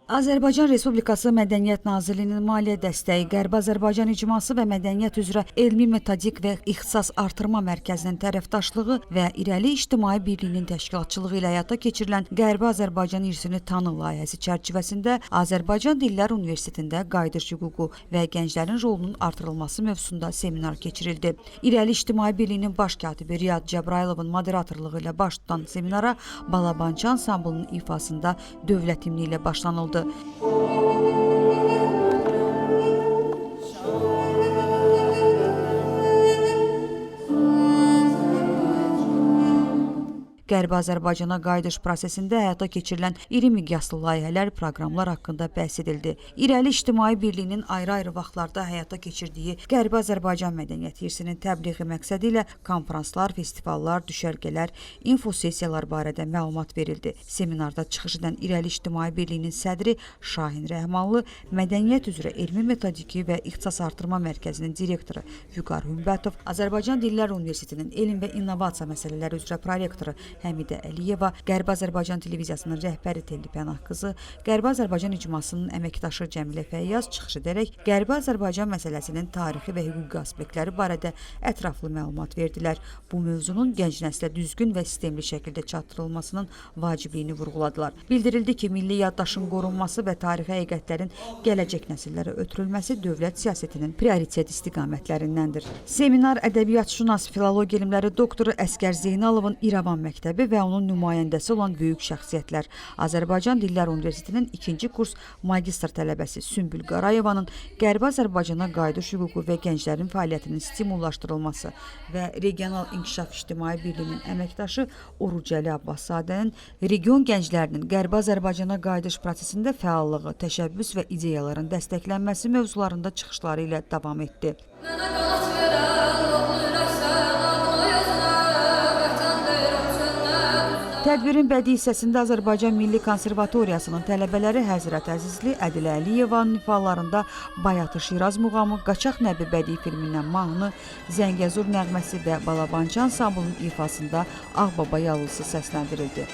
Azərbaycan Respublikası Mədəniyyət Nazirliyinin maliyyə dəstəyi, Qərbi Azərbaycan İcması və Mədəniyyət üzrə Elmi Metodik və İxtisas Artırma Mərkəzinin tərəfdaşlığı və İrəli İctimai Birliyinin təşkilatçılığı ilə həyata keçirilən Qərbi Azərbaycan irsini tanı layihəsi çərçivəsində Azərbaycan Dillər Universitetində qayıdış hüququ və gənclərin rolunun artırılması mövzusunda seminar keçirildi. İrəli İctimai Birliyinin baş katibi Riyad Cəbrayılovun moderatorluğu ilə baş tutan seminara Balabançı ansamblının ifasında dövlət himni ilə başlanıldı. Qərbi Azərbaycana qayıdış prosesində həyata keçirilən iri miqyaslı layihələr, proqramlar haqqında bəhs edildi. İrəli İctimai Birliyinin ayrı-ayrı vaxtlarda həyata keçirdiyi Qərbi Azərbaycan mədəniyyəti irsinin təbliği məqsədi ilə konfranslar, festivallar, düşərgələr, infosessiyalar barədə məlumat verildi. Seminarda çıxış edən İrəli İctimai Birliyinin sədri Şahin Rəhmanlı, Mədəniyyət üzrə Elmi Metodiki və İxtisas Artırma Mərkəzinin direktoru Vüqar Hümbətov, Azərbaycan Dillər Universitetinin Elm və İnnovasiya məsələləri üzrə prorektoru Həmidə Əliyeva, Qərbi Azərbaycan Televiziyasının rəhbəri Telli Pənahqızı, Qərbi Azərbaycan İcmasının əməkdaşı Cəmilə Fəyyaz çıxış edərək Qərbi Azərbaycan məsələsinin tarixi və hüquqi aspektləri barədə ətraflı məlumat verdilər. Bu mövzunun gənc nəslə düzgün və sistemli şəkildə çatdırılmasının vacibliyini vurğuladılar. Bildirildi ki, milli yaddaşın qorunması və tarixi həqiqətlərin gələcək nəsillərə ötürülməsi dövlət siyasətinin prioritet istiqamətlərindəndir. Seminar ədəbiyyatşünas, filologiya elmləri doktoru Əsgər Zeynalovun İrəvan məktəbi və onun nümayəndəsi olan böyük şəxsiyyətlər, Azərbaycan Dillər Universitetinin 2-ci kurs magistr tələbəsi Sümbül Qarayevanın Qərbi Azərbaycana qayıdış hüququ və gənclərin fəaliyyətinin stimullaşdırılması və Regional İnkişaf İctimai Birliyinin əməkdaşı Orucəli Abbaszadənin region gənclərinin Qərbi Azərbaycana qayıdış prosesində fəallığı, təşəbbüs və ideyaların dəstəklənməsi mövzularında çıxışları ilə davam etdi. Mənə qanat verən oğlu ürəksən, adımı özünə, vətən deyirəm səndən. Tədbirin bədii hissəsində Azərbaycan Milli Konservatoriyasının tələbələri Həzrət Əzizli, Ədilə Əliyevanın ifalarında Bayatı Şiraz muğamı, Qaçaq Nəbi bədii filmindən mahnı, Zəngəzur nəğməsi və Balabançı ansamblının ifasında Ağbaba yalısı səsləndirildi.